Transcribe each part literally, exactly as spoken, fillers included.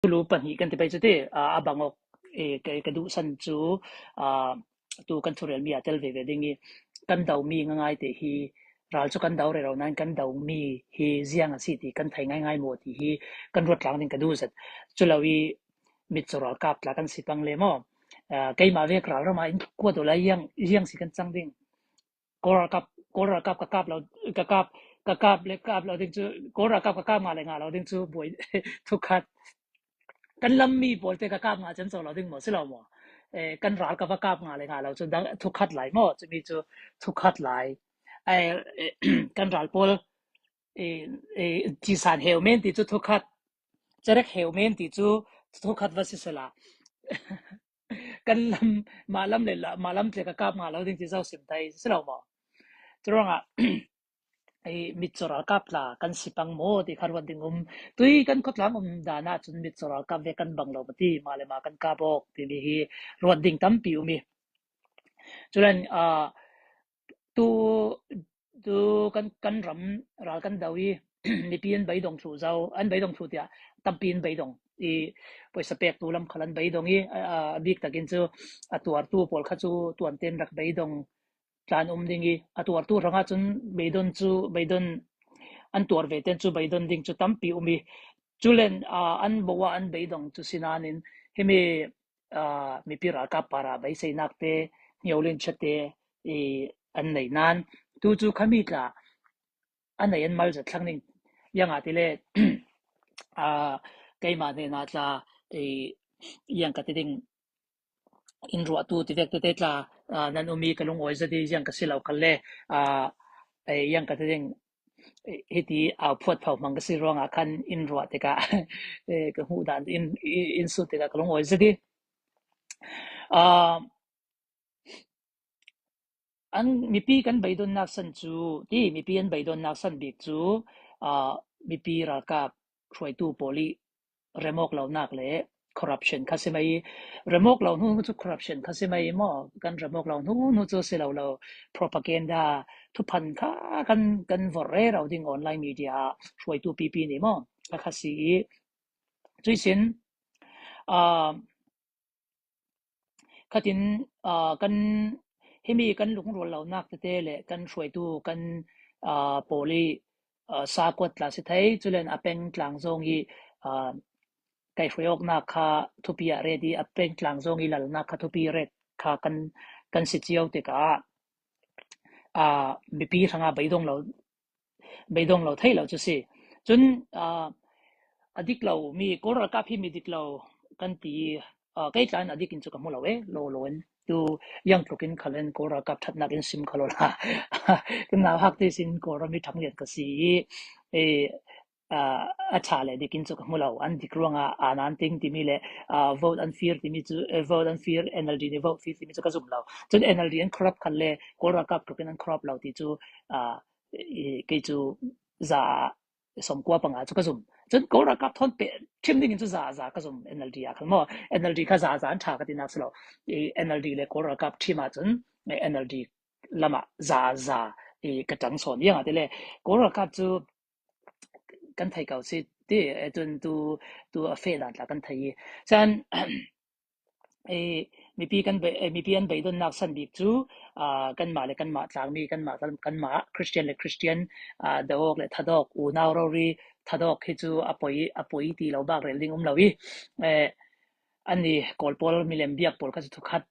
thulu pahnih kan ti pai chu ti, a, a bang awk, e, ka, ka duhsan chu, a, tu kan thurel mi a tel veve ding i, kan do mi ngaingai te hi, ral chu kan do rero nan kan do mi hi ziang a si ti kan thei ngaingai maw ti hi kan ruat tlang ding ka duh zet. Chu lo i, mitchaw ralkap tla kan si pang le maw? A, keima vek ral rama in kuat uh lai ziang, ziang si kan chang ding. Kawl ralkap, Kawl ralkap ka kap lo, ka kap, ka kap le kap lo ding chu, Kawl ralkap ka kap nga le nga lo ding chu buai thukhat. Kan lam mi pawl te ka kap nga chem chaw lo ding maw, si lo maw? E, kan ral ka va kap nga le nga lo chu dang thukhat lai maw, chu mi chu thukhat lai. E, e, kan ral pawl, e, e, ci san heu men ti chu thukhat, cherek heu men ti chu thukhat va si sela. Kan lam, ma lam le la, ma lam te ka kap nga lo ding ti zau sim tai, si lo maw? Chu rong a, ei, mitchaw ralkap tla kan si pang maw ti kha ruat ding um. Tui kan khawtlang um dan a chun mitchaw ralkap ve kan bang lo ma ti, ma le ma kan kap awk ti mi hi ruat ding tampi um i. Chulen, a, tu, tu kan, kan ram ral kan do i, mipi an beidong thlu zau, an beidong thlu tia, tampi an beidong i, poisa pek tu lam khal an beidong i, a, a, a bik takin chu a tuar tu pawl kha chu tuan ten rak beidong tlan um ding i, a tuar tu ranga chun beidon chu, beidon an tuar ve ten chu beidon ding chu tampi um i. Chulen, a, an bo a an beidong chu si nan in, himi, a, mipi ralkap para beisei nak te, ngiolin chate, i, an nei nan. Tu chu khami tla, a nei an mal zat thlang ding. Yang a ti le, a, keima nei na tla, i, yang ka ti ding, in ruah tu ti vek te te tla, a, nan um i ka lung oi zat i yang ka si lo kal le, a, e, yang ka ti ding, e, hiti au phuat phau hmang ka si ruang a khan in ruah te ka, e, ka hmuh dan in, i, in sut te ka ka lung oi zat i. A, an mipi kan beidon nak san chu, ti mipi an beidon nak san bik chu, a, mipi ralkap hruaitu pawl i remawk lo nak le corruption kha si mai. Remawk lo hnu chu corruption kha si mai maw? Kan remawk lo hnu, hnu chu si lo lo, propaganda, thuphan kha kan, kan vor rero ding online media hruaitu pipi ni maw? Kha kha si i. Chuisin, a, khatin, a, kan himi kan lungrual lo nak te te le kan hruaitu kan, a, pawl i, a, sakawt tla si thei, chulen a peng tlang zong i, a, kai hruai awk nak kha thupi a ret i, a peng tlang zong i lal nak kha thupi ret kha kan, kan si ciau te ka, a, mipi hranga beidong lo, beidong lo thei lo chu si. Chun, a, a dik lo mi, Kawl ralkap hi mi dik lo kan ti, a, kei tlan a dik in chu ka hmu lo e, lo lo in. Tu yang tlukin khalen Kawl ralkap thatnak in sim kha lo la. Kan nau hak te sin Kawl ram mi thang lian ka si i, e, a, a tha le dik in chu ka hmu lo. An dik ruang a, a nan ting ti mi le, a, vote an fir ti mi chu, e, vote an fir, N L D ni vote fir ti mi chu ka zum lo. Chun N L D an corrupt khan le, Kawl ralkap tlukin an corrupt lo ti chu, a, i, kei chu za sawmkua panga chu ka zum. Chun Kawl ralkap thawn pe, thim dingin chu za, za ka zum N L D a khan maw. N L D kha za, za an tha ka ti nak si lo. I, N L D le Kawl ralkap thim a chun, e, N L D lama za, za, i, ka tang sawn. Yang a ti le, Kawl ralkap chu kan thei kau si ti, e, tun tu, tu a fe dan tla kan thei i. Chan, e, mipi kan be, e, mipi an beidon nak san bik chu, a, kanmah le kanmah tlangmi, kanmah, kanmah Christian le Christian, a, dawk le thadawk, unau rori, thadawk hi chu a poi, a poi ti lo bak rel ding um lo i. E, an ni Kawl pawl milem biak pawl kha chu thukhat,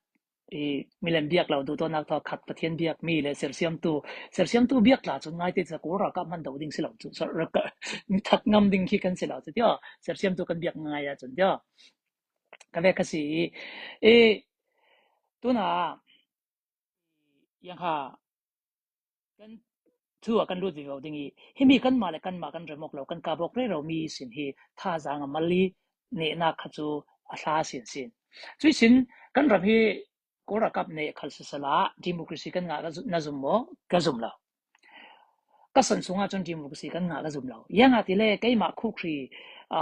i, milem biak lo duh tawh nak thaw khat Pathian biak mi le sersiamtu, sersiamtu biak tla chu ngai te chu Kawl ralkap man do ding si lo chu. So, ralkap, thak ngam ding khi kan si lo chu tio. Sersiamtu kan biak ngai a chun tio. Ka vek ka si i, e, tuna, yang ha, kan thu a kan lut vivo ding i, himi kanmah le kanmah kan remawk lo, kan kap awk rero mi sin hi thazang a mal i nehnak kha chu a hla sin sin. Chuisin kan ram hi Kawl ralkap neh khal sisala, democracy kan ngah ka zu-, na zum maw? Ka zum lo. Ka san sungah chun democracy kan ngah ka zum lo. Yang a ti le, keimah khukhri, a,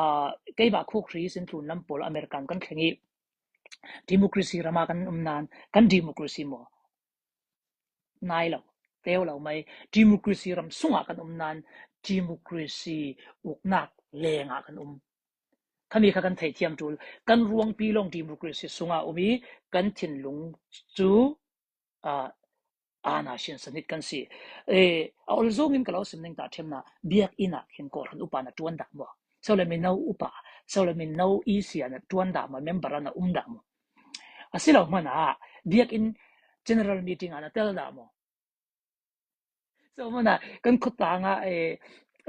keimah khukhri sin tlun lam pawl American kan thleng i, democracy rama kan um nan, kan democracy maw? Nai lo, teu lo mai, democracy ram sungah kan um nan, democracy uknak lengah kan um. Khami kha kan theithiam tul, kan ruangpi long democracy sunga um i, kan thinlung chu, a, ana sin sanit kan si. E, a ol zongin ka lo sim ning ta themna, biak ina khin ko han upa na tuan dah mo. Sau le min no upa, sau le min no i sia na tuan dah mo, member na um dah mo. A si lo mana, biak in general meeting ana tel dah mo. So mana, kan khotlang a, e,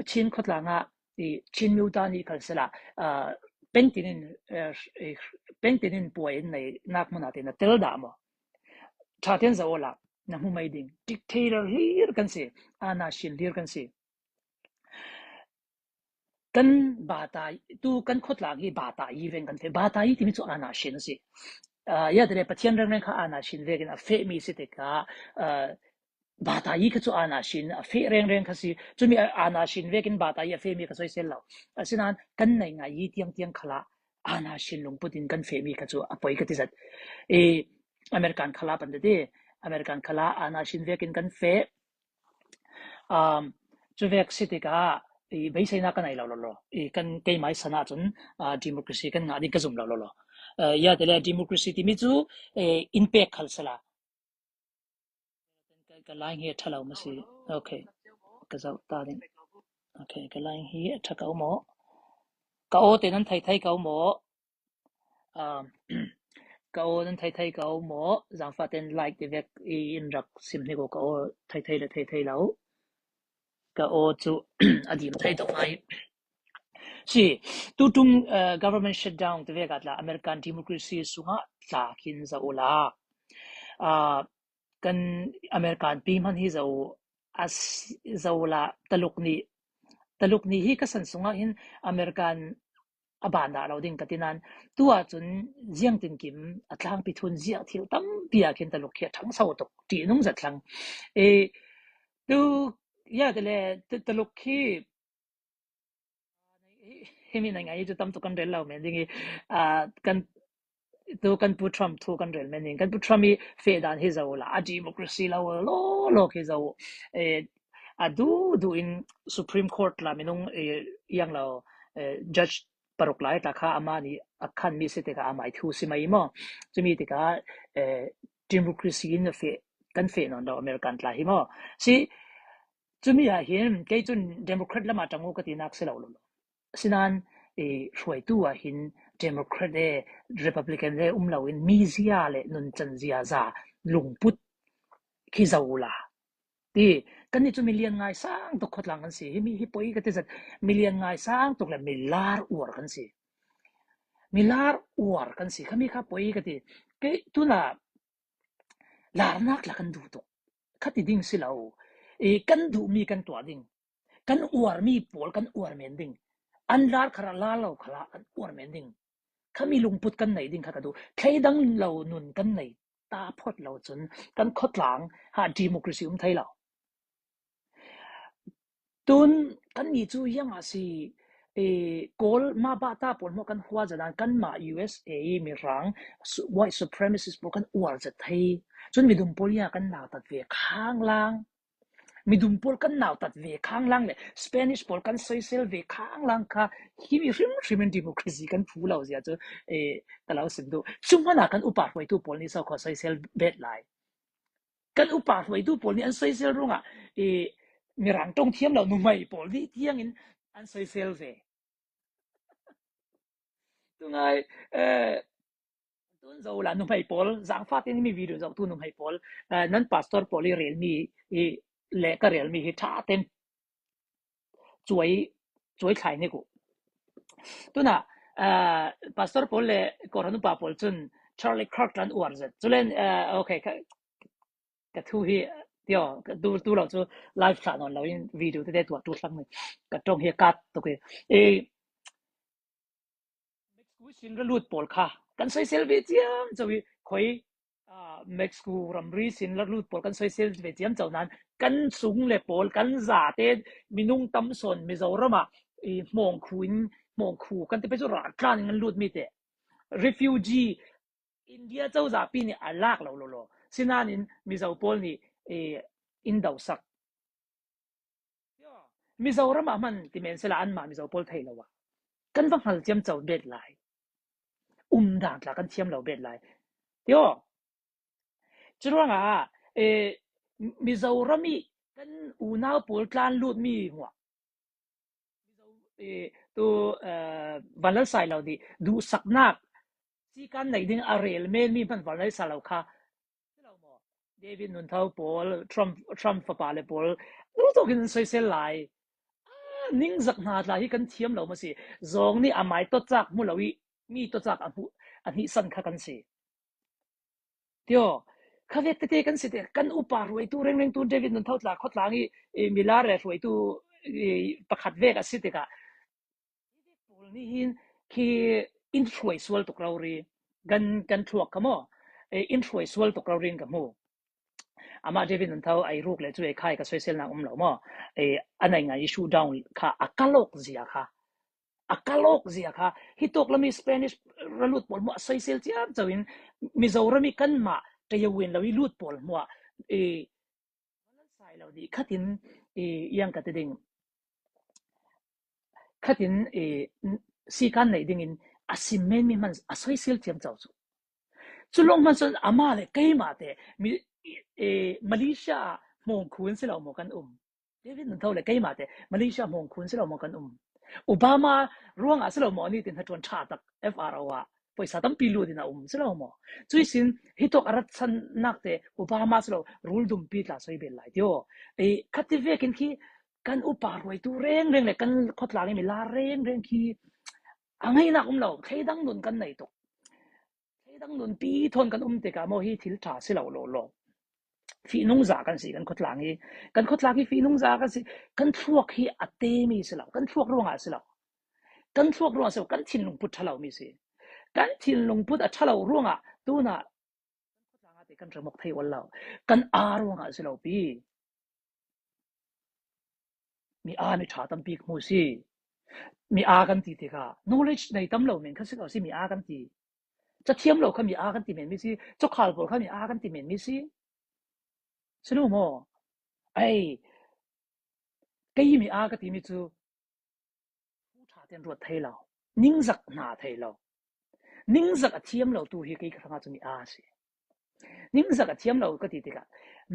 Chin khotlang a, i Chin miu ta ni khal sela, a, pengtin in, e, e, pengtin in puai in nei nak mana te na tel dah mo. Tha ten za ola, na mu mai ding. Dictator hlir kan si, ana sin hlir kan si. Kan bata, tu kan khotlang hi bata i veng kan fe. Bata i timi chu ana sin si. A, ya te le Pathian reng reng kha ana sin vekin a fe mi si te ka, a, bata i kha chu ana sin, a fe reng reng kha si. Chu mi a, ana sin vekin bata i a fe mi ka soi sel lo. A sinan kan nei ngai i tiang tiang khala, ana sin lungputin kan fe mi kha chu a poi ka ti zat. E, American khala pan te ti, American khala ana sin vekin kan fe. Um, chu vek si ti ka, i beiseina kan ai lo lo lo. I kan kei mai sana chun, a, democracy kan nga di ka zum lo lo lo. A, ya te le democracy timi chu, e, in pek khal sela. Ka, ka line hi a tha lo ma si. Okay. Ka zau ta ding. Okay, ka line hi a tha ka umo. Ka o te nan thai thai ka umo. Um, ka o nan thai thai ka umo. Zangfa ten like ti vek i in rak sim ni ko ka o thai thai le thai thai lo. Ka o chu a dim thai to ngai. Si, tu tung, uh, government shutdown ti vek atla American democracy sunga tla khin za ula. Uh, kan American pi man hi zo a s-, zo la taluk ni, taluk ni hi ka san sunga hin American a ban dah lo ding ka tinan. Tua chun ziang tin kim a tlang pi thun ziang thil tam pia khin taluk hi a thang sau tuk ti nung zat thlang. E, tu, ya te le, tu taluk hi, hi mi na ngai tu tam tu kan rel lo men ding i, a, kan, tu kan pu Trump thu kan rel men ding. Kan pu Trump i fe dan hi zo la, a democracy lo lo lo ki zo. E, a du du in Supreme Court la minung, e, yang lo, e, judge paruk lai ta kha ama ni a khan mi si te ka ama i thu si mai mo. Chu mi te ka, e, democracy in fe, kan fe non lo American tla hi mo. Si, chu mi a hin, kei chun Democrat lama tang u ka ti nak si lo lo lo. Sinan, e, hruaitu a hin Democrat e, Republican e um lo in mi zia le nun chan zia za lungput khi zo la. Ti, kan ni chu mi lian ngai sang tuk khotlang kan si. Hi mi hi poi ka ti zat mi lian ngai sang tuk le mi lar uar kan si. Mi lar uar kan si. Khami kha poi ka ti. Kei tuna lar nak la kan du tuk. Kha ti ding si lo. E, kan du mi kan tua ding. Kan uar mi pol kan uar men ding. An lar khara lar lo khala kan uar men ding. Khami lungput kan nei ding kha ka du. Thei dang lo nun kan nei ta phot lo chun kan khotlang ha democracy um thei lo. Tun kan ni chu yang a si, e, kol ma ba ta pol mo kan hua zadan kan ma U S A mi rang su-, white supremacist pol kan uar zat thei. Chun mi dum pol ya kan nau tat ve khang lang. Mi dum pol kan nau tat ve khang lang le Spanish pol kan soisel ve khang lang kha hi mi hrim hrim in democracy kan phu lo zia chu, e, ka lo sim du. Chung mana kan upa hoi tu pol ni so kho soisel bet lai. Kan upa hruaitu pawl nih an soisel ruangah, eh, Mirang ṭong thiam lo numei pawl nih tiangin an soisel ve. Tungai, eh, tun zo la numei pawl, zangfate ni mi video zotu numei pawl, eh, nan pastor pawl i rel mi, i le ka rel mi hi ṭha ten. Chuai, chuai thlai ni ku. Tuna, ah, pastor pawl le kawhhran upa pawl chun Charlie Kirk an uar zet. Chulen, ah, okay, ka, ka thu hi, tio, ka tu, tu lo chu live thlah nawn lo in video te te tua tu thlang ni. Ka ṭong hi a kat tuk hi. E, Mexico sin ra lut pawl kha kan soisel ve chiam chau hi khoi, ah, Mexico ramri sin ra lut pawl kan soisel ve chiam chau nan kan sung le pawl kan zate minung tam sawn Mizorama, i, hmawngkhu in, hmawngkhu kan ti pei chu ral tlan in kan lut mi te. Refugee India chau zapi nih a lak lo lo lo. Sinanin Mizo pawl nih, eh, in dosak. Mizoram ah man ti men sela anmah Mizo pawl thei lo a. kan va hngal ciamco bet lai. Umdan tla kan thiam lo bet lai. Tio. Curuangah, eh, Mizoram i kan unau pawl tlan lut mi hmuah. Mizo, eh, tu, eh, van lal sai lo dih, duhsaknak, sikan neih ding a rel men mi hman van lal sai lo kha. David Nun Tho pawl, Trump, Trump fapa le pawl, tu tawkin an soisel lai. Ah, ningzak hna tla hi kan thiam lo maw si. Zawng nih a mai tawcak hmu lo i, mi tawcak a hmu, a hnihsan kha kan si. Tio, kha vek tete kan si te, kan upa ruaitu rengreng tu David Nun Tho tla khawtlang i, i Milare ruaitu, i, pakhat vek a si tikah, pawl nih hin khi in hruai sual tuk rori, kan, kan thluak kha maw? Eh, in hruai sual tuk rori in ka hmu. Amah David Nun Tho ai ruk le cu ei khai ka soiselnak um lo maw? Eh, a nai ngai issue down kha a kalawk zia kha. A kalawk zia kha. Hi tawk lam i Spanish ralut pawl hmuah a soisel ciamco in Mizoram i kanmah tayawin lo i lut pawl hmuah, eh, sai lo dih khatin, eh, iang ka ti ding. Khatin, eh, sikan neih dingin a sim men mi hman a soisel ciamco cu. Cu lawng hman cun amah le keimah te mi, eh, Malaysia ah hmawngkhun si lo maw kan um? David Nun Tho le keimah te Malaysia hmawngkhun si lo maw kan um? Obama ruangah si lo maw ni tin hnaṭuan ṭha tak F R O ah poisa tampi lut in a um si lo maw? Cuih sin hi tawk a ratsannak te Obama si lo, rul dumpi tla soi bel lai tio. Eh, khati vekin khi kan upa ruaitu rengreng le kan khawtlang i mila rengreng khi a ngaihnak um lo, thleidang nun kan nei tuk. Thleidang nun pi thawn kan um tikah maw hi thil ṭha si lo law law. Fihnungza kan si, kan khawtlang hi, kan khawtlang hi fihnungza kan si, kan thluak hi a temi si lo, kan thluak ruangah si lo. Kan thluak ruangah si lo, kan thinlung put ṭha lo mi si. Kan thinlung put a ṭha lo ruangah tunah kan khawtlang ah te kan remawk thei ual lo. Kan aa ruangah si lo pi. Mi aa mi ṭha tampi ka hmu si. Mi aa kan ti tikah, knowledge nei tam lo men kha si ko si, mi aa kan ti. Cathiam lo kha mi aa kan ti men mi si. Cakhal pawl kha mi aa kan ti men mi si. Si lo maw? Ei, kei hi mi aa ka timi cu thu ṭha tein ruat thei lo, ningzak hna thei lo. Ningzak a thiam lo tu hi kei ka hrangah cu mi aa si. Ningzak a thiam lo ka ti tikah,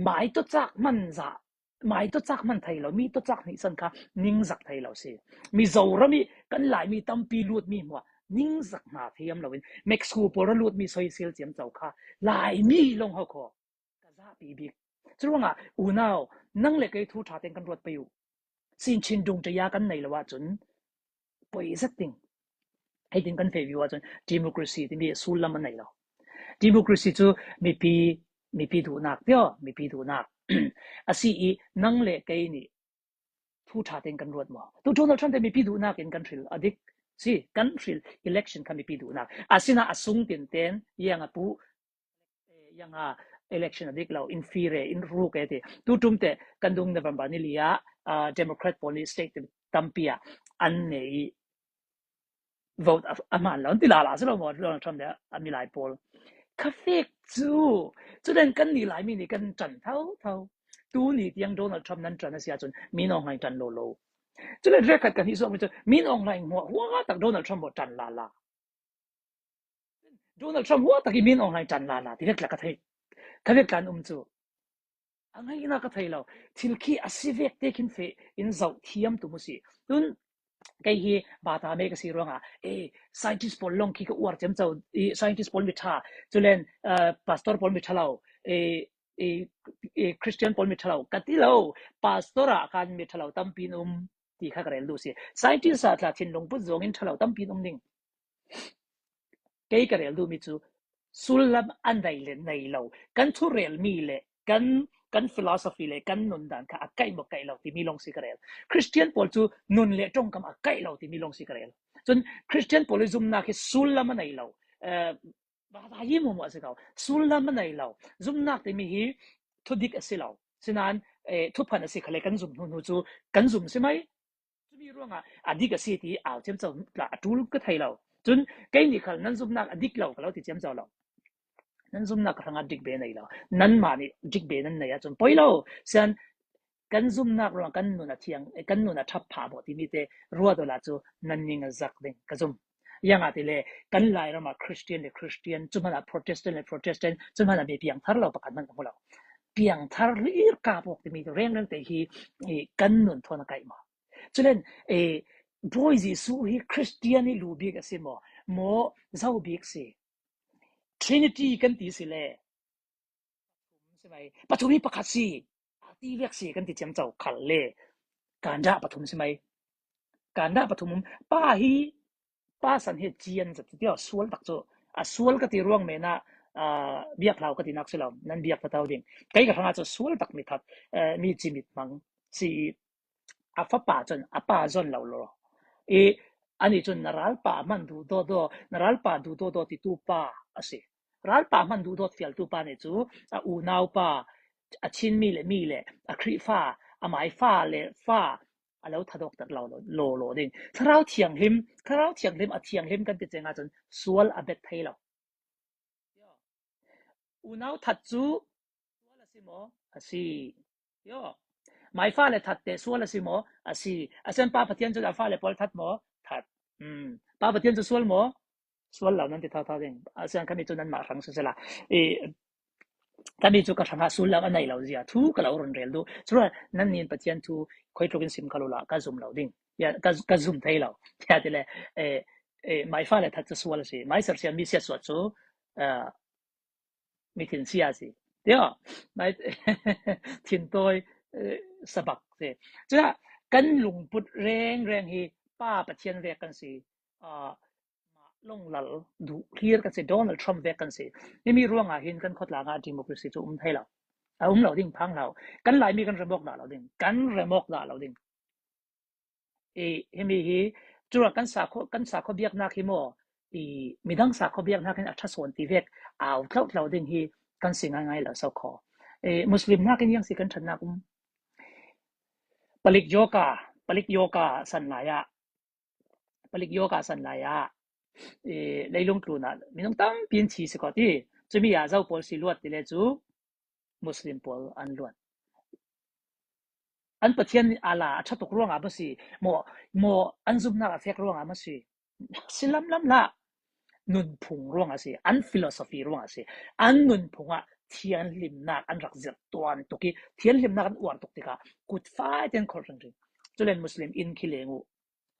mai tawcak hman zah, mai tawcak hman thei lo, mi tawcak hnihsan kha ningzak thei lo si. Mizoram i kan Laimi tampi lutmi hmuah ningzak hna thiam loin Mexico pawl ra lutmi soisel ciamco kha Laimi lawng ho kho ka zahpi bik. Curuangah unau, nang le kei thu ṭha tein kan ruat pei uh. Sinchin dung ṭaya kan nei lo ahcun poi zet ding. Hei tin kan feh viu ahcun democracy timi sullam a nei lo. Democracy cu mipi, mipi duhnak tio, mipi duhnak a si i nang le kei nih thu ṭha tein kan ruat maw? Tu Donald Trump te mipi duhnak in kan hril a dik si, kan hril election kha mipi duhnak. Asinain a sung tinten iang a puh, eh, iang a election a dik lo, in fire, in ruk e ti. Tu ṭum te kan dung November ni li ah, ah, Democrat pawl nih state tampi ah an nei i vote a, a hmaan lo, an ti lala si lo maw, Donald Trump le a milai pawl. Kha fek cu, cu den kan ni Laimi nih kan ṭan thotho. Tu ni tiang Donald Trump nan ṭan a si ahcun Min Aung Hlaing ṭan lo lo. Cu le rekhat kan hih suak mi cu Min Aung Hlaing hua, hua tak Donald Trump hua ṭan lala. Donald Trump hua tak i Min Aung Hlaing ṭan lala ti vek tla ka thei. Kha vek tla an um cu. A ngaihnak ka thei lo. Thil khi a si vek te khin feh in zoh thiam tum u si. Tun kei hi bata me ka si ruangah, eh, scientist pawl lawng khi ka uar ciamco, eh, scientist pawl mi ṭha, culen, eh, pastor pawl mi ṭha lo, eh, eh, eh, Christian pawl mi ṭha lo ka ti lo. Pastor ah khan mi ṭha lo tampi an um ti kha ka rel duh si. Scientist ah tla thinlung put zong in ṭha lo tampi an um ding. Kei ka rel duhmi cu sullam a nei le nei lo, kan thurelmi le kan, kan philosophy le kan nundan kha a kaih maw kaih lo timi lawng si ka rel. Christian pawl cu nun le ṭongkam a kaih lo timi lawng si ka rel. Cun Christian pawl i zumnak hi sullam a nei lo. Eh, bata hi hmuahhmuah a si ko. Sullam a nei lo. Zumnak timi hi thudik a si lo. Sinain, eh, thuphan a si khale kan zum hnu hnu cu kan zum si mai. Cumi ruangah a dik a si ti au ciamco tla a ṭul ka thei lo. Cun kei nih khal nan zumnak a dik lo ka lo ti ciamco lo. Nan zumnak ka hrangah dik be nei lo. Nanmah nih dik be nan nei ahcun poi lo. Sian kan zumnak ruang kan nun a thiang, kan nun a thap pha bo timi te ruat awla cu nan ning a zak ding ka zum. Yang a ti le kan Lairam a Christian le Christian, cu hmana Protestant le Protestant, cu hmana mi piangthar lo pakhat hman ka hmu lo. Piangthar hlir ka pawk timi tu rengreng te hi kan nun thawn a kaih maw? Culen Bawi Jesuh hi Christian i lu bik a si maw? Maw zo bik si? Trinity kan ti si le pathum si mai, pathum hi pakhat si, a ti vek si kan ti ciamco khal le kan dah pathum si mai. Kan dah pathum um, pa hi, pa san hi cian zat ti sual tak cu a sual ka ti ruang mena biak hlau ka ti nak si lo, nan biak ta tau ding. Kei ka hrangah cu sual tak mi that, mi ci mit hmang si. A fapa cun a pa zon lo lo i ani cun na ralpa hman duh dawdaw, na ralpa duh dawdaw titu pa a si. Ralpa hman duh dawt fialtu pa nih cu a unau pa, a Chin mi le mi le a Khrih fa, a mai fa le fa a lo thadawkter lo lo lo ding. Thlarau thianghlim, thlarau thianghlim a thianghlim kan ti cengah cun sual a bet thei lo. Unau that cu sual a si maw? A si. Yo. Mai fa le that te sual a si maw? A si. A sen pa Pathian cu a fa le pawl that maw? That. Um. Pa Pathian cu sual maw? Sual lo nan ti thau thau ding. A sen kami cu nan mah hrang sisela. I kami cu ka hrangah sul lo a nei lo zia thu ka lo run rel duh. Cura nan nin Pathian thu khoi tlukin sim ka lo la ka zum lo ding. Ya, ka, ka zum thei lo. Ya ti le, eh, eh, mai fa le that cu sual a si. Mai sersiam mi siat suat cu, eh, mi thin sia si. Tio, mai thin tawi, eh, sabak si. Cura kan lungput reng reng hi pa Pathian vek kan si. Ah, longlal duh hlir kan si, Donald Trump vek kan si. Himi ruangah hin kan khawtlangah democracy cu um thei lo. A um lo ding phang hlau. Kan Laimi kan remawk dah lo ding. Kan remawk dah lo ding. I, himi hi, cura kan sakhaw, kan sakhaw biaknak hi maw, i, midang sakhaw biaknak hin a ṭha sawn ti vek, au thlauh thlauh ding hi kan si ngaingai lo so khaw. I, Muslim hnakin yang si kan ṭhatnak um. Palik yoga, palik yoga san lai ah, palik yoga san lai ah, i, leilung tlun ah minung tampi in thi si kawt i, cumi ah zo pawl si luat ti le cu Muslim pawl an luat. An Pathian a la a ṭha tuk ruangah maw si, maw, maw an zumhnak a fek ruangah maw si, si lamlam hlah. Nunphung ruangah si, an philosophy ruangah si, an nunphung ah thianhlimnak an rak zirh tuan tuk i, thianhlimnak an uar tuk tikah kut fai tein khawlh ringring. Culen Muslim inn khi leng uh,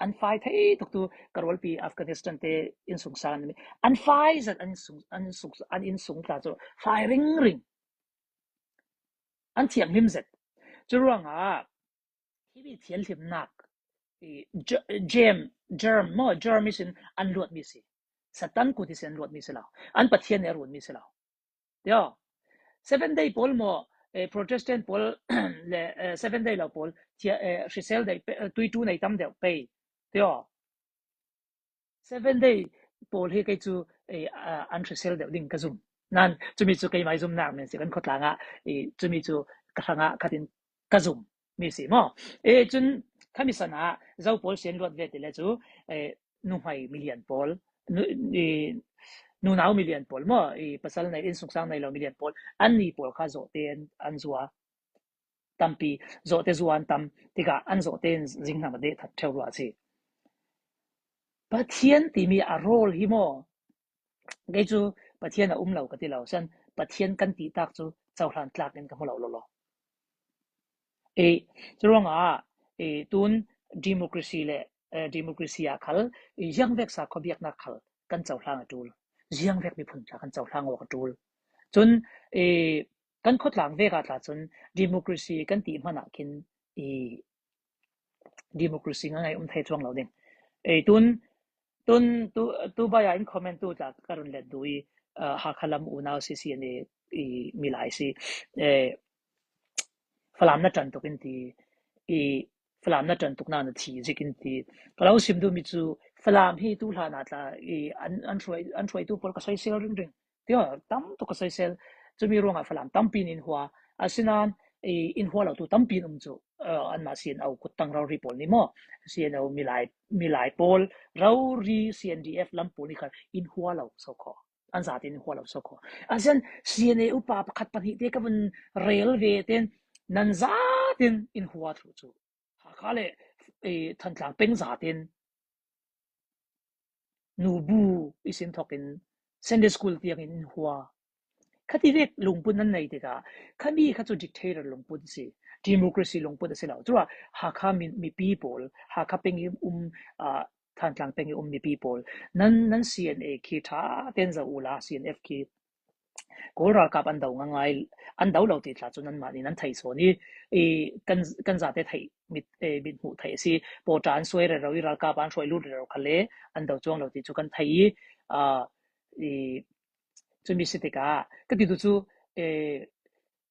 an fai thei tuk tu ka rualpi Afghanistan te innsungsang an, an fai zat an innsung, an innsung, an innsung tla cu fai ringring. An thianghlim zet. Cu ruangah himi thianhlimnak i, ge-, gem, germ maw, germ ihsin an luatmi si. Satan kut ihsin an luatmi si lo. An Pathian nih a runmi si lo. Tio. Seven Day pawl maw, eh, Protestant pawl le, eh, Seven Day lo pawl, thia-, eh, hrisel deuh pe-, eh, tuitu nei tam deuh pei. Tio. Seven Day pawl hi kei cu, eh, ah, an hrisel deuh ding ka zum. Nan, cumi cu keimah i zumnak men si kan khawtlangah, eh, cumi cu ka hrangah khatin ka zum mi si maw? Eh, cun khami sanah zo pawl si an luat ve ti le cu, eh, nuhmei milian pawl, nu, i, nunau milian pawl maw? I, pasal nei, innsungsang nei lo milian pawl, anni pawl kha zawhte an, an zua tampi, zawhte zua an tam tikah an zawhte in zinghnam a deh that ṭheu rua a si. Pathian timi a rawl hi maw? Kei cu Pathian a um lo ka ti lo. San Pathian kan tihtak cu cohlan tlak in ka hmu lo lo lo. Eh, curuangah, eh, tun democracy le, eh, democracy ah khal, eh, ziangvek sakhaw biaknak khal kan cohlang a ṭul. Ziangvek miphun tla kan cohlang awk a ṭul. Cun, eh, kan khawtlang vek ah tla cun democracy kan tih hmanh ah khin, eh, democracy ngaingai um thei cuang lo ding. Eh, tun, tun, tu, tu bai ah in comment tu tla ka run let duh i, ah, Hakha lam unau si, C N A i milai si, eh, Falam na ṭan tuk in ti, i Falam na ṭan tuk na na thi zik in ti. Ka lo sim duhmi cu Falam hi tu hlan ah tla i an, an hruai, an hruaitu pawl ka soisel ringring. Tio, tam tuk ka soisel. Cumi ruangah Falam tampi in in hua. Asinain, i, in hua lo tu tampi in um cu, eh, anmah C N O kuttang rori pawl ni maw? C N O milai, milai pawl, rori C N D F lam pawl ni kha in hua lo so kho. An zate in in hua lo so kho. Asian C N A upa pakhat pahnih te ka vun rel ve ten, nan zatin in hua thlu cu. Hakha le, eh, Thantlang peng zatin nubu i sin thokin Sunday school tiang in hua. Khati vek lungput nan nei tikah, khami kha cu dictator lungput si, democracy lungput a si lo. Cua Hakha mi, mipi pawl, Hakha peng i um, ah, Thantlang peng i um mipi pawl, nan, nan C N A khi ṭha ten zoh ula, C N F khi Kawl ralkap an do ngaingai, an do lo ti tla cu nanmah nih nan thei sawn i, i kan, kan zate theih, mit, eh, mit hmuh theih a si. Pawṭa an suai rero i ralkap an hruai lut rero kha le an do cuang lo ti cu kan thei i, ah, i, cumi si tikah ka ti tu cu, eh,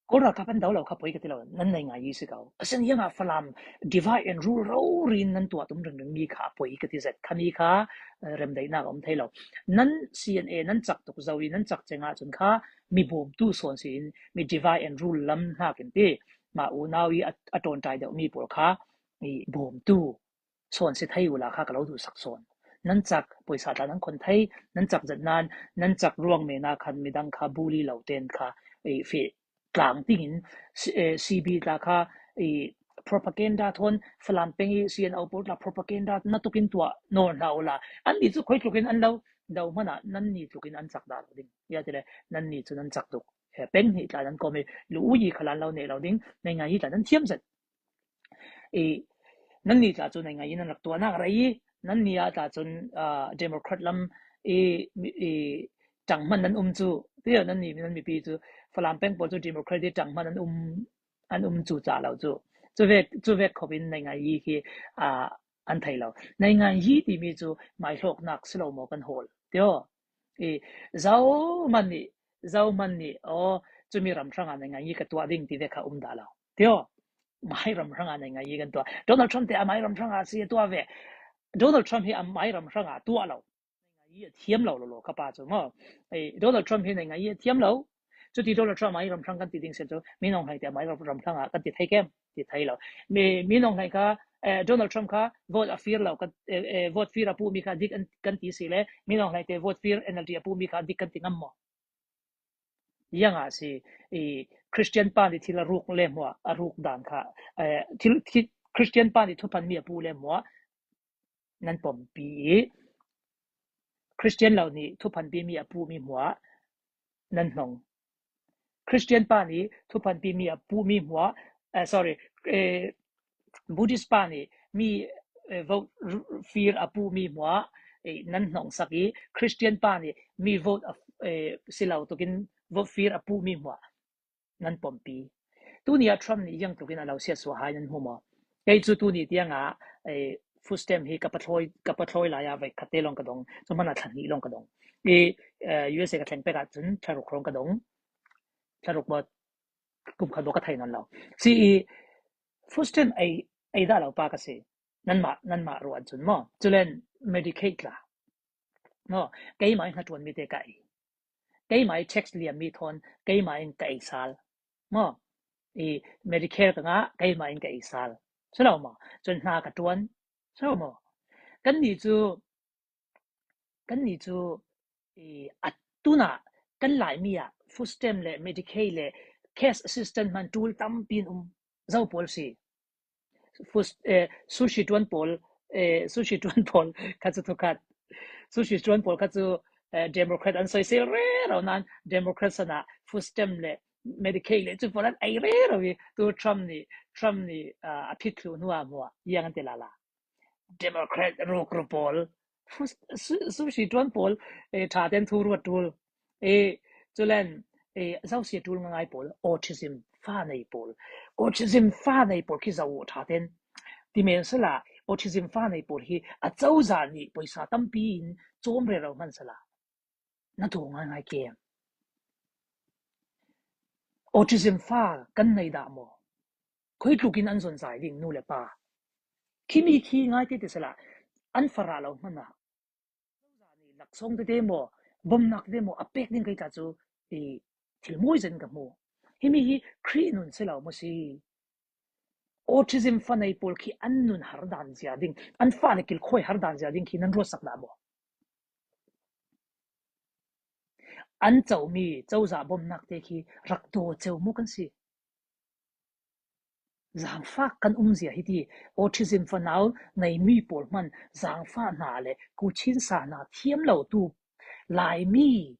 Kawl ralkap an do lo kha poi ka ti lo, nan nei ngai i si ko. A sin hiangah Falam divide and rule rori in nan tuah tum ringring mi kha poi ka ti zet. Khami kha, eh, remdaihnak a um thei lo. Nan C N A nan cak tuk zo i nan cak cengah cun kha mi bawmtu sawn si in mi divide and rule lam hnakin ti mah unau i a, a ṭawnṭai deuh mi pawl kha i bawmtu sawn si thei ula kha ka lo duhsak sawn. Nan cak poisa tla nan khon thei, nan cak zet nan, nan cak ruang mena khan midang kha bully lo ten kha i feh tlang dingin, si-, eh, C B tla kha i propaganda thawn Falam peng i C N O pawl tla propaganda na tukin tuah nawn hna ula. Anni cu khoi tlukin an lo do hmanah nanni tlukin an cak dah lo ding. Ya tile nanni cu nan cak tuk. Eh, peng hnih tla nan kawm i lu uyi khalan lo neh lo ding. Nei ngai hi tla nan thiam zet. I, nanni tla cu nei ngai i nan rak tuahnak rei i, nanni ah tla cun, ah, Democrat lam i, i ṭanghman nan um cu, ti lo nanni, nan mipi cu Falam peng pawl cu Democrat i ṭanghman an um, an um cu ca lo cu. Cu vek, cu vek khawh in nei ngai i khi, ah, an thei lo. Nei ngai i timi cu maihlawknak si lo maw kan hawl? Tio. I, zohman nih, zohman nih, aw, cumi ram hrangah nei ngai i ka tuah ding ti vek kha um dah lo. Tio. Mairam hrangah nei ngai i kan tuah. Donald Trump te a mairam hrangah si a tuah ve. Donald Trump hi a mairam hrangah tuah lo. Nei ngai i a thiam lo lo lo ka pa cu maw. Ei, Donald Trump hi nei ngai i a thiam lo. Cuti Donald Trump mairam hrang kan ti ding si cu, Min Aung Hlaing te a mairam hrangah kan ti thei kem? Ti thei lo. Mi, Min Aung Hlaing kha, eh, Donald Trump kha vote a fir lo, kan, eh, eh, vote fir a puhmi kha dik an, kan ti si le, Min Aung Hlaing te vote fir N L D a puhmi kha dik kan ti ngam maw? Iangah si, i, Christian pa nih thil a ruk le hmuah, a ruk dan kha, eh, thil, thil, Christian pa nih thuphan mi a pu le hmuah nan pompi i, Christian lo nih thuphan pi mi a pu mi hmuah nan hnong. Christian pa nih thuphan pi mi a pu mi hmuah, eh, sorry, eh, Buddhist pa nih mi, eh, vote r-, fir a pu mi hmuah, eh, nan hnong sak i, Christian pa nih mi vote a, eh, si lo tukin vote fir a pu mi hmuah nan pompi. Tuni ah Trump nih iang tukin a lo siatsuah hai nan hmu maw? Kei cu tuni tiangah, eh, food stamp hi ka pathlawi, ka pathlawi lai ah vai khat te lawng ka dong, cu hmanah thla hnih lawng ka dong. I, eh, U S A ka thleng pek ah cun thla ruk hrawng ka dong. Thla ruk maw, kum khat maw ka thei nawn lo. Si i, food stamp ei, ei dah lo pa ka si. Nanmah, nanmah ruah cun maw? Culen Medicaid tla. Maw? Keimah i hnaṭuan mi te ka ei. Keimah i tax liam mi thawn, keimah in ka ei sal. Maw? I Medicare ka ngah, keimah in ka ei sal. Si lo maw? Cun hna ka ṭuan. Si lo maw? Kannih cu, kannih cu, i, a tunah kan Laimi ah food stamp le Medicaid le cash assistance hman ṭul tampi in um zo pawl si. Fus-, eh, sushi ṭuan pawl, eh, sushi ṭuan pawl kha cu thukhat. Sushi ṭuan pawl kha cu, eh, Democrat an soisel rero nain Democrat san ah food stamp le Medicaid le cu pawl an ei rero i tu Trump nih, Trump nih, ah, a phit thluh hnu ah hmuah iang an ti lala. Democrat rukru pawl, su-, sushi ṭuan pawl, eh, ṭha tein thu ruat ṭul. Eh, culen, eh, zosia ṭul ngaingai pawl, autism fa nei pawl. Autism fa nei pawl khi zoh uh ṭha tein. Ti men sila, autism fa nei pawl hi a cozah nih poisa tampi in cawm rero hman sila. Na tuah ngaingai kem? Autism fa kan nei dah maw? Khuitlukin an zon zai ding nu le pa. Khimi khi ngai tete sila, an farah lo hmanah. Cozah nih laksawng tete maw, bomnak tete maw, a pek ding kei tla cu, i, thil mawi zet in ka hmu. Himi hi Khrih nun si lo maw si? Autism fa nei pawl khi an nun har dan zia ding, an fa le kilkhawi har dan zia ding khi nan ruatsak dah maw? An comi cozah bomnak te khi rak daw ceu maw kan si? Zangfak kan umzia hi ti, autism fanau nei mi pawl hman zangfak hna le kuchin sa hna thiam lo tu Laimi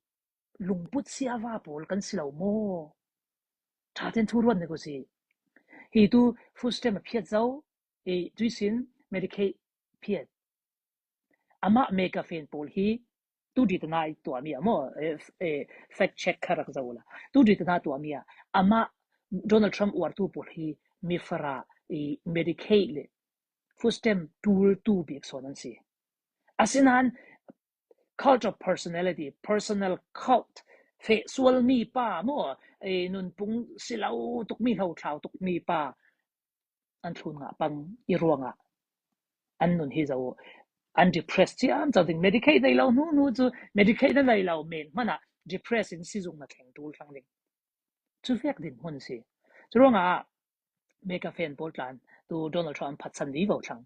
lungput siava pawl kan si lo maw? Ṭhaten thu ruat ni ko si. Hi tu food stamp a phiat zo, i tuisin Medicaid phiat. Amah MAGA fan pawl hi tu ditana i tuami a maw, eh, f-, eh, fact check kha rak zo la. Tu ditana tuami a, amah Donald Trump uartu pawl hi mi fara i Medicaid le food stamp tul tu bik sawn an si. Asinan cult of personality, personal cult, feh sual mi pa maw, eh, nunpung si lo tuk mi, hlo thlau tuk mi pa an thlun ngah pang i ruangah an nun hi zo. An depress ciam cau ding. Medicaid nei lo hnu hnu cu Medicaid na nei lo men hmanah depress in sizung na thleng tul thlang ding. Cu fek din hmun si. Cu ruangah MAGA fan pawl tlan tu Donald Trump an phatsan vivo thlang.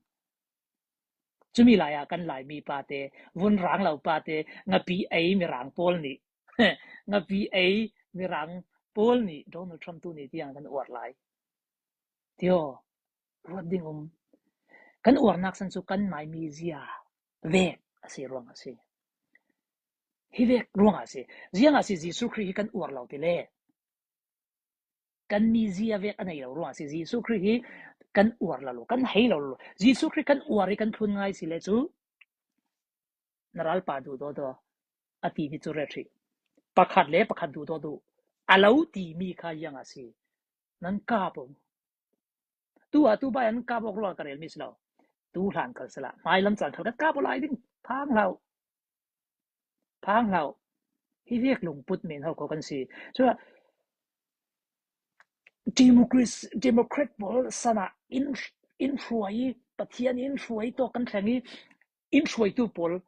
Cumi lai ah kan Laimi pate, vun rang lo pate, ngapi ei mirang pawl nih, ngapi ei mirang pawl nih Donald Trump tu ni tiang kan uar lai. Tio, ruat ding um. Kan uarnak san cu kan mai mizia vek a si ruang a si. Hi vek ruang a si. Ziang a si Jesuh Khrih hi kan uar lo ti le. Kan mizia vek a nei lo ruang a si. Jesuh Khrih hi kan uar lo lo, kan hei lo lo. Jesuh Khrih kan uar hi kan thlun ngai si le cu na ralpa duh dawdaw a ti mi cu ret hrih. Pakhat le pakhat duh dawduh a lo ti mi kha ziang a si. Nan kap um. Tu a tu bai an kap awk rual ka rel mi si lo. Tu hlan kal sila. Hmai lam caan khal kan kap aw lai ding. Phang hlau. Phang hlau. Hi vek lungput men ho ko kan si. Cu Democrat, Democrat pawl sana in, in hruai, Pathian in hruai tawk kan thleng i, in hruaitu pawl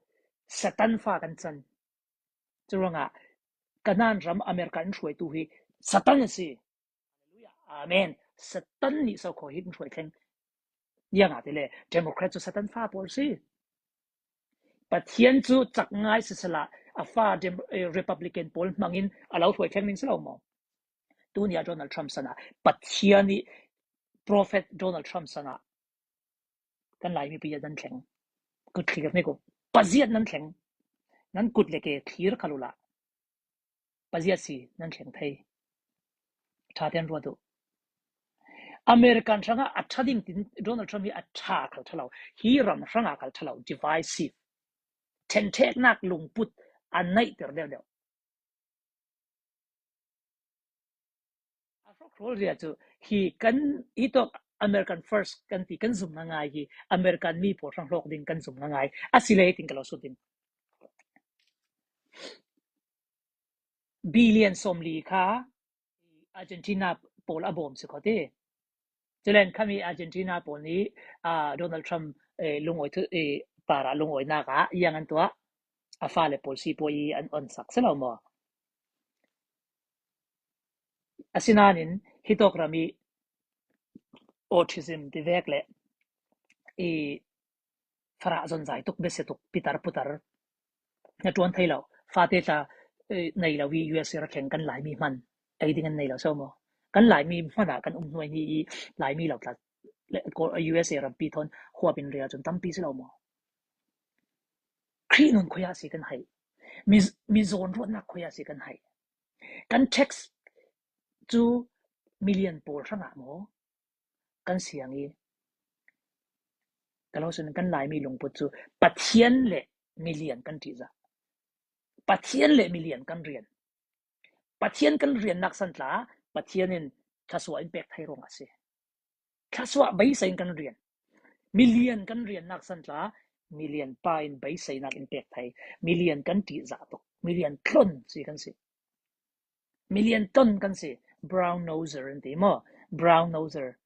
Satan fa kan can. Cu ruangah Kanan ram America in hruaitu hi Satan a si. Amen. Satan nih so kho hi in hruai thleng. Ziangah ti le Democrat cu Satan fa pawl si. Pathian cu cak ngai sisala a fa Dem-, eh, Republican pawl hmangin a lo hruai thleng ning si lo maw? Tuni ah Donald Trump sana Pathian nih Prophet Donald Trump sana kan Laimi paziat nan thleng. Kut thlir ni ko. Paziat nan thleng. Nan kut le ke thlir kha lula. Paziat si nan thleng thei. Ṭha tian ruat uh. American hrangah a ṭha ding tin Donald Trump hi a ṭha kal ṭha lo. Hi ram hrangah kal ṭha lo. Divisive. Ṭhenṭheknak lungput a naihter deuhdeuh. A hrawk hrawl zia cu hi kan hi tawk American first kan ti kan zum ngai hi American mi pawl hrang hlawk ding kan zum ngai a si le tin ka lo sut ding. Billion sawmli kha Argentina pawl a bawm si kho ti. Culen khami Argentina pawl nih, ah, Donald Trump, eh, lungawi thu, eh, parah lungawinak ah iang an tuah, a fale pawl si pawi i an on sak si lo maw? Asinain hitawk ram i autism ti vek le i farah zon zai tuk, bese tuk, pitar putar na tuan thei lo. Fate tla, eh, nei lo i U S A ra thleng kan Laimi hman. Ei ding an nei lo so maw? Kan Laimi hmanah kan um hnuai ni i Laimi lo tla le, ko, U S A rampi thawn huap in ria cun tampi si lo maw? Khrih nun khuia si kan hai. Mi, mi zawn ruatnak khuia si kan hai. Kan tax cu million pawl hrangah maw? Kan siang i, ka lo sin kan Laimi lungput cu Pathian le milian kan ṭihzah. Pathian le milian kan rian. Pathian kan riannak san tla Pathian in thluasuah in pek thei ruang a si. Thluasuah beisei in kan rian. Milian kan riannak san tla milian pa in beiseinak in pek thei. Milian kan ṭihzah tuk. Milian tlon si kan si. Milian ton kan si. Brown noser an ti maw? Brown noser.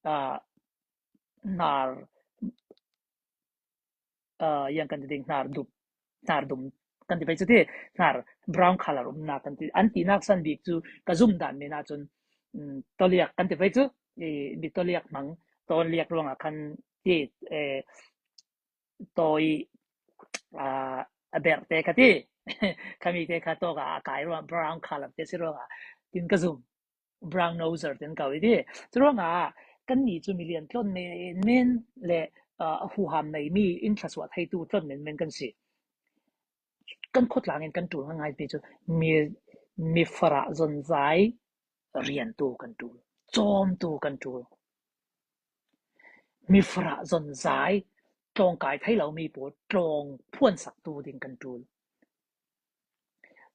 Ah, hnar, ah, yang kan ti ding, hnar dup, hnar dum kan ti pei cu ti, hnar brown color umnak kan ti. An tinak san bik cu ka zum dan men ahcun, mm, toliak kan ti pei cu, i, mi toliak hmang, toliak ruangah khan ti, eh, tawi, ah, a berh te kha ti. Khami te kha tawk ah a kai ruang, brown color te si ruangah tin ka zum. Brown noser tin ko i ti. Cu ruangah kannih cu milian tlon menmen le, aa, huham nei mi in thluasuah theitu tlon menmen kan si. Kan khawtlangin kan ṭul ngaingai mi cu mi, mi farah zonzai riantu kan ṭul, cawmtu kan ṭul. Mi farah zonzai tlawngkai thei lo mi pawl tlawng phuansaktu ding kan ṭul.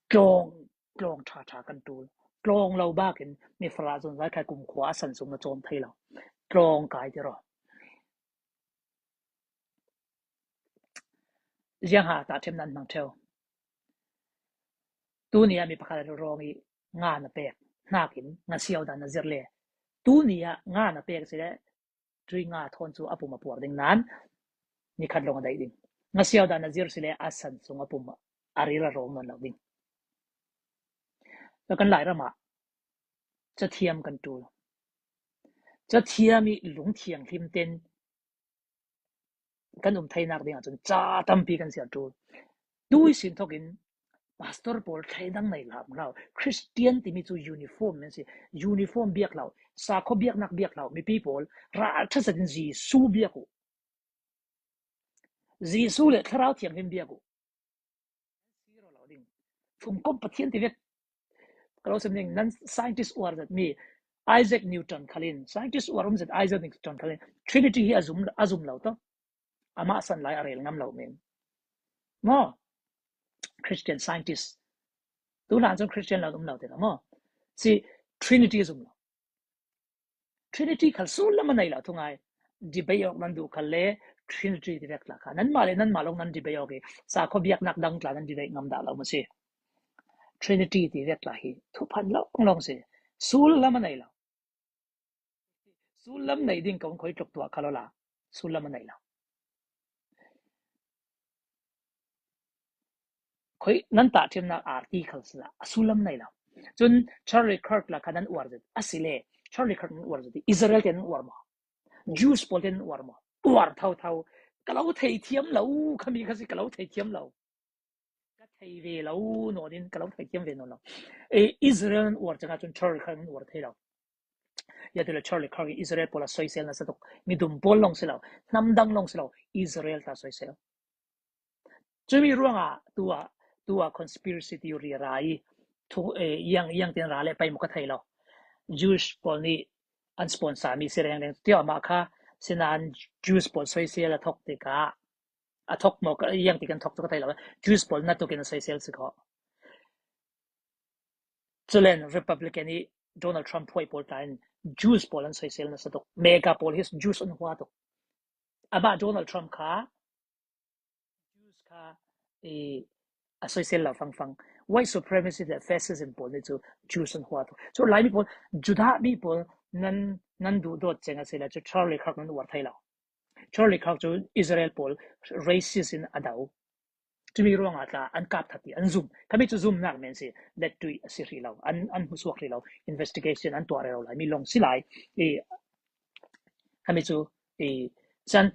Tlawng, tlawng ṭha ṭha kan ṭul. Tlawng lo bakin mi farah zonzai khai kumkhua a san sung na cawm thei lo. Tlawngkai ti raw. Ziangha tahṭhimna an hmang ṭheu. Tuni ah mi pakhat rawng i nga na pek hnakin ngasiau dan na zir le. Tuni ah nga na pek si le tui nga thawn cu a pum a puar ding nan ni khat lawng a daih ding. Ngasiau dan na zir si le a san sung a pum a ril a rawng nawn lo ding. Kan Lairam ah cathiam kan ṭul. Cathiam i lungthiang hlim ten kan um theinak ding ahcun ca tampi kan siar ṭul. Tu ihsin thokin pastor pawl thleidang nei hlah hlah. Christian timi cu uniform men si. Uniform biak hlah. Sakhaw biaknak biak hlah. Mipi pawl ralṭha zetin Jesuh biak uh. Jesuh le Thlarau Thianghlim biak uh. Siro lo ding. Fungkom Pathian ti vek. Ka lo sim ding, nan scientist uar zet mi Isaac Newton khalin, scientist uar um zet Isaac Newton khalin, Trinity hi a zum, a zum lo to. Amah san lai a rel ngam lo men. Maw? Christian scientist. Tu nan cun Christian lo um lo te maw? Si Trinity a zum lo. Trinity khal sullam a nei lo thungai. Debate awk nan duh khal le Trinity ti vek tla kha. Nanmah le nanmah lawng nan debate awk i sakhaw biaknak dang tla nan debate ngam dah lo maw si. Trinity ti vek tla hi thuphan lawng lawng si. Sullam a nei lo. Sullam nei ding kong khoi tluk tuah khal la. Sullam a nei lo. Khoi nan tahṭhimnak article si la a sullam nei lo. Cun Charlie Kirk la kha nan uar zet a si le Charlie Kirk nan uar zet i Israel te nan uar maw? Jews pawl te nan uar maw? Uar tho tho. Ka lo thei thiam lo, khami kha si ka lo thei thiam lo. Ka thei ve lo nawn in ka lo thei thiam ve nawn lo. E, Israel nan uar cang ahcun Charlie Kirk nan uar thei lo. Ya ti le Charlie Kirk Israel pawl a soisel na sa tuk. Midum pawl lawng si lo, hnam dang lawng si lo, Israel ta soisel. Cumi ruangah tua, tua conspiracy theory a ra i thu, eh, yang, yang tin ra le pai mu ka thei lo. Jewish pawl nih an sponsor mi si reng reng. Tia mah kha sinain Jews pawl soisel a thok tikah a thok maw ka, yang ti kan thok tu ka thei lo. Jews pawl na tukin a soisel si kho. Culen Republican i Donald Trump phuai pawl ta in Jews pawl an soisel na sa tuk. MAGA pawl hi Jews an hua tuk. Amah Donald Trump kha Jews kha i a soisel lo fangfang. White supremacy le fascism pawl nih cu Jews an hua tuk. Cu Laimi pawl, Judah mi pawl nan, nan duh dawt ceng a si le cu Charlie Kirk nan uar thei lo. Charlie Kirk cu Israel pawl racist in a do. Cumi ruangah tla an kap that i an zum. Khami cu zumnak men si, lettuih a si hrih lo, an, an hmusuak hrih lo, investigation an tuah rero lai, mi lawng si lai. I, khami cu, i, cun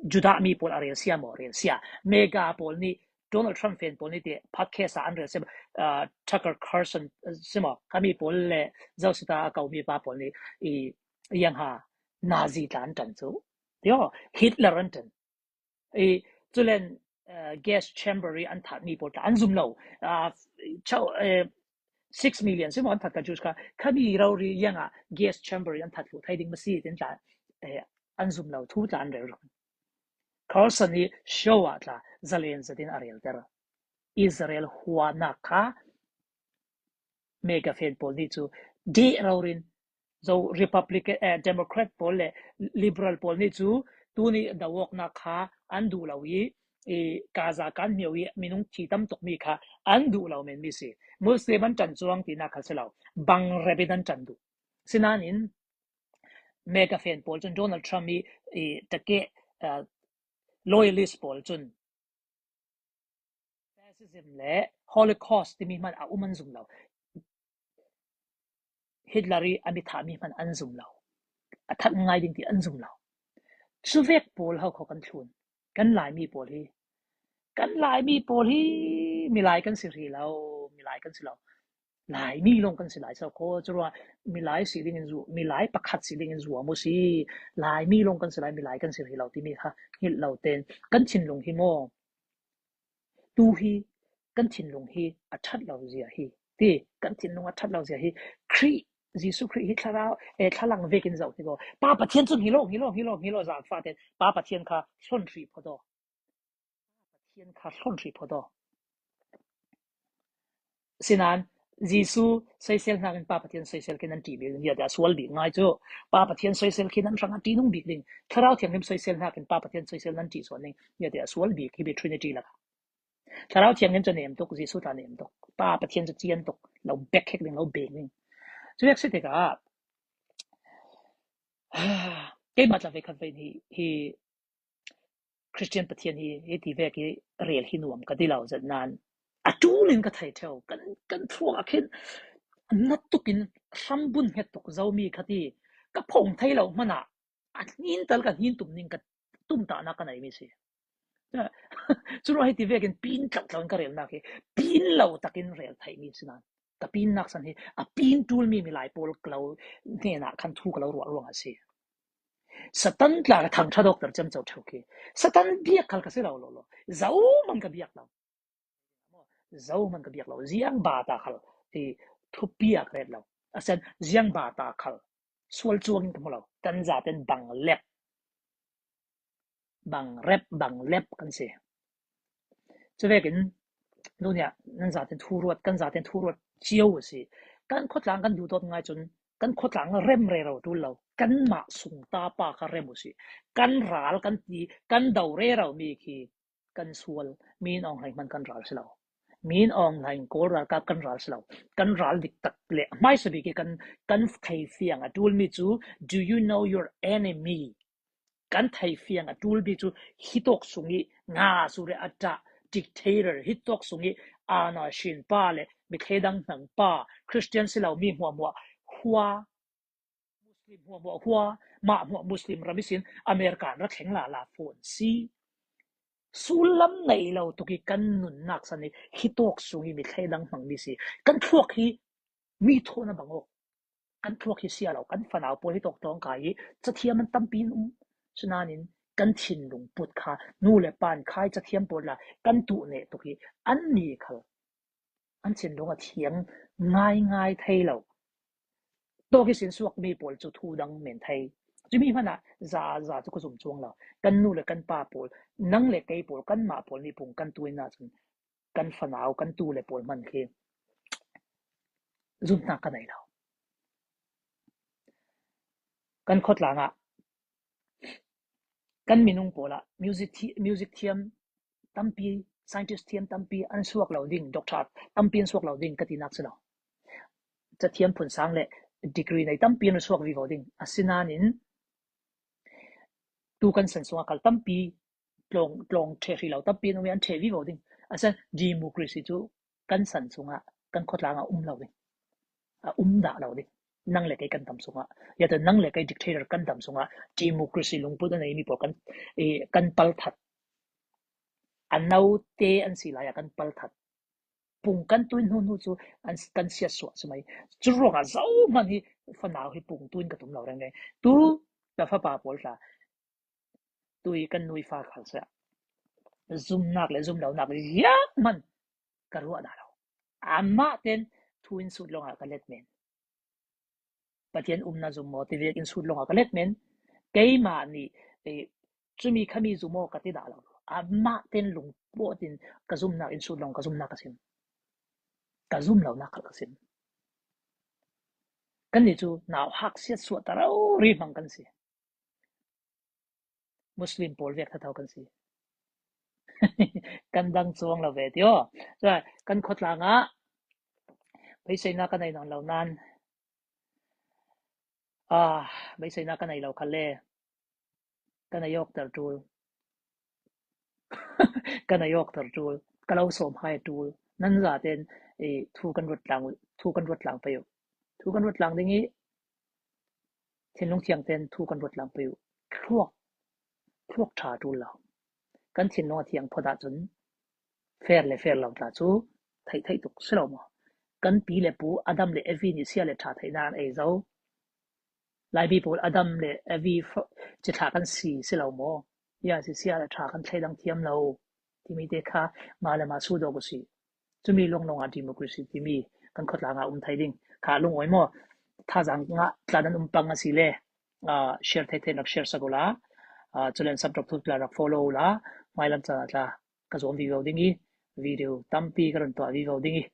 Judah mi pawl a rel sia maw, rel sia. MAGA pawl nih, Donald Trump fan pawl nih te podcast ah an rel sia, ah, Tucker Carlson, eh, si maw, khami pawl le Zosita a ko mi pa pawl nih, i, yang ha, Nazi tla an ṭan cu. Tio, Hitler an ṭan. I, culen, eh, gas chamber i an that mi pawl tla an zum lo. Ah, chau, eh, six million si maw an that ka Jews kha, khami rori yang ah gas chamber i an that hlu thei ding maw si tin tla, eh, an zum lo thu tla an rel ruk. Carlson i show ah tla zalen zatin a rel ter. Israel huanak kha MAGA fan pawl nih cu deh rorin zo Republican, eh, Democrat pawl le Liberal pawl nih cu tuni dawawknak kha an duh lo i, i Gaza kan hmio i minung thi tam tuk mi kha an duh lo men mi si. Muslim an ṭan cuang tinak kha si lo. Bang rebin an ṭan duh. Sinain MAGA fan pawl cun Donald Trump i, i takeh, eh, loyalist pawl cun fascism le Holocaust timi hman a um an zum lo. Hitler i a mi thah mi hman an zum lo. A that ngai ding ti an zum lo. Cuvek pawl ho kho kan thlun. Kan Laimi pawl hi. Kan Laimi pawl hi milai kan si hrih lo, milai kan si lo. Laimi lawng kan si lai sau khaw, curuangah milai si dingin zu, milai pakhat si dingin zuam uh si. Laimi lawng kan si lai, milai kan si rih lo timi kha hilh lo ten kan thinlung hi maw? Tu hi kan thinlung hi a ṭhat lo zia hi. Ti, kan thinlung a ṭhat lo zia hi. Khrih, Jesuh Khrih hi thlarau, eh, thlalang vekin zoh hi ko. Pa Pathian cun hi lo, hi lo, hi lo, hi lo, zan faten Pa Pathian kha hlon hrih phawt aw. Pa Pathian kha hlon hrih phawt aw. Sinan, Jesuh soisel hnakin Pa Pathian soisel khi nan ṭih bik ding, ziate a sual bik ngai cu. Pa Pathian soisel khi nan hrangah ṭihnung bik ding. Thlarau Thianghlim soisel hnakin Pa Pathian soisel nan ṭih sual ding, ziate a sual bik hi bik Trinity lakah. Thlarau Thianghlim cu nem tuk, Jesuh tla nem tuk. Pa Pathian cu cian tuk, lo bek hek ding, lo beng ding. Cu vek si tikah, keimah tla ve khat ve hi, hi Christian Pathian hi, hi ti vek hi rel hi nuam ka ti lo zet nan. A ṭul in ka thei ṭheu, kan, kan thluak a khin, na tukin hrambun hnget tuk zomi khat hi, ka phong thei lo hmanah, a hnin tal ka hnin tum ning ka tumtahnak ka neimi si. Curuang hi ti vekin pin tlauh tlauh in ka relnak hi, pin lo takin rel theihmi si nan. Ka pinnak san hi, a pin ṭulmi milai pawl ka lo hnenah khan thu ka lo ruah ruangah si. Satan tla ka thangṭha doctor ciamco ṭheu khi. Satan biak khal ka si lo lo lo. Zohman ka biak lo. Zohman ka biak lo. Ziang bata khal i thupi a ka ret lo. A sen ziang bata khal sual cuang in ka hmu lo. Kan zaten bang lep. Bang rep, bang lep kan si. Cuvekin, nunia, nan zaten thu ruat, kan zaten thu ruat cio a si. Kan khawtlang kan duhdawt ngai cun, kan khawtlang rem rero ṭul lo. Kanmah sung tapa kha rem uh si. Kan ral kan ti, kan do rero mi khi kan sual. Mi in awng hlei hman kan ral si lo. Mi in awng hlei kawl ralkap kan ral si lo. Kan ral diktak le hmaisa bik i kan, kan theifiang a ṭulmi cu, do you know your enemy? Kan theifiang a ṭulmi cu hitawk sung i nga sure a ṭah dictator, hitawk sung i ana shin pa le mithledang hnang pa, Christian si lo mi hmuahhmuah hua, Muslim hmuahhmuah hua, mah hmuah Muslim ram ihsin American ra thleng lala fawn si. Sullam nei lo tuk i kan nunnak san i hitawk sung i mithledang hmangmi si. Kan thluak hi mi thawn a bang awk. Kan thluak hi sia lo, kan fanau pawl hitawk tawng kai i cathiam an tampi in um. Sinanin kan thinlung put kha, nu le pan khai cathiam pawl la kan tuh neh tuk hi an ni khal. An thinlung a thiang ngai ngai thei lo. Tawk ihsin suak mi pawl cu thu dang men thei. Cumi hmanah za, za cu ka zum cuang lo. Kan nu le kan pa pawl, nang le kei pawl, kanmah pawl nipung kan tuin ahcun kan fanau, kan tu le pawl hman khi zumhnak ka nei lo. Kan khawtlang ah kan minung pawl ah music thi-, music thiam tampi, scientist thiam tampi an suak lo ding, doctor tampi an suak lo ding ka tinak si lo. Cathiam phun sang le degree nei tampi an suak vivo ding. Asinanin tu kan san sungah kal tampi tlawng, tlawng ṭheh hrih lo tampi an um i an ṭheh vivo ding. Asan democracy cu kan san sungah, kan khawtlang ah um lo ding. A um dah lo ding. Nang le kei kan dam sungah, ya nang le kei dictator kan dam sungah democracy lungput a neimi pawl kan, eh, kan palthat. A note an si lai ah kan palthat. Pung kan tuin hnu hnu cu an, kan siatsuah si mai. Cu ruangah zohman hi fanau hi pung tuin ka tum lo reng reng. Tu ka fapa pawl tla, tui kan nuifa khal seh. Zumnak le zumlonak ziah hman ka ruah dah lo. Amah ten thu in sut lawngah ka let men. Pathian umna zum maw, ti vekin sut lawngah ka let men. Keimah nih, eh, cumi khami zum maw ka ti dah lo. Amah ten lungpawt in ka zumnak in sut lawng ka zumnak ka sim. Ka zumlonak khal ka sim. Kannih cu nauhak siatsuah ta rori hmang kan si. Muslim pawl vek thatho kan si. Kan dang cuang lo ve ti aw. Cun kan khawtlang ah beiseina ka nei nawn lo nan, ah, beiseina ka nei lo kha le, ka nei awk ter ṭul. Ka nei awk ter ṭul. Ka lo sawm hai ṭul. Nan zaten, eh, thu kan ruat tlang, thu kan ruat tlang pei uh. Thu kan ruat tlang ding i thinlung thiang ten thu kan ruat tlang pei uh. Thluak, thluak ṭha ṭul lo. Kan thinlung a thiang phawt ahcun fair le fair lo tla cu theih theih tuk si lo maw? kan pi le pu Adam le Evi nih sia le ṭha theihna an ei zo. Laibi pawl Adam le Evi ci ṭha kan si si lo maw? Ia si sia le ṭha kan thleidang thiam lo timi te kha mah le mah sudawk u si. Cumi luang luang a democracy timi kan khawtlang a um thei ding kha lungawi maw? Thazaang ah tla nan um pang a si le share thei thei nak share sak u la, culen subscribe thu tla rak follow u la, hmailam caan ah tla ka zuam vivo ding i, video tampi ka run tuah vivo ding i,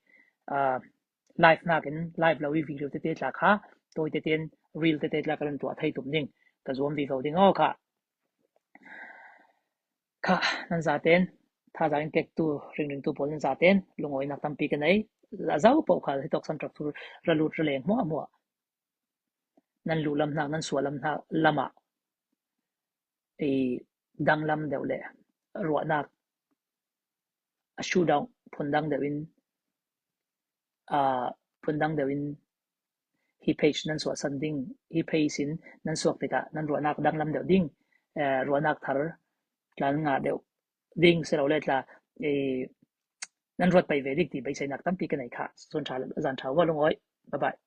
live nakin live lo i video tete tla kha tawi tete in reel tete tla ka run tuah thei tum ding ka zuam vivo ding aw kha. Kha nan zaten thazaang in kektu ringringtu pawl nan zaten lungawinak tampi ka nei. A zo poh kha hi tawk subscribe thu ra lut ra leng hmuahhmuah. Nan luh lam hnak, nan suah lam hnak lamah i danglam deuh le ruahnak a showdown phundang deuh in, aa, phundang deuh in hi page nan suahsan ding, hi page in nan suak tikah nan ruahnak danglam deuh ding, eh, ruahnak thar tla nan ngah deuh ding si lo le tla, eh, nan ruat pei ve ding ti beiseinak tampi ka nei kha. Sun ṭha le zan ṭha ua lungawi. Bye bye.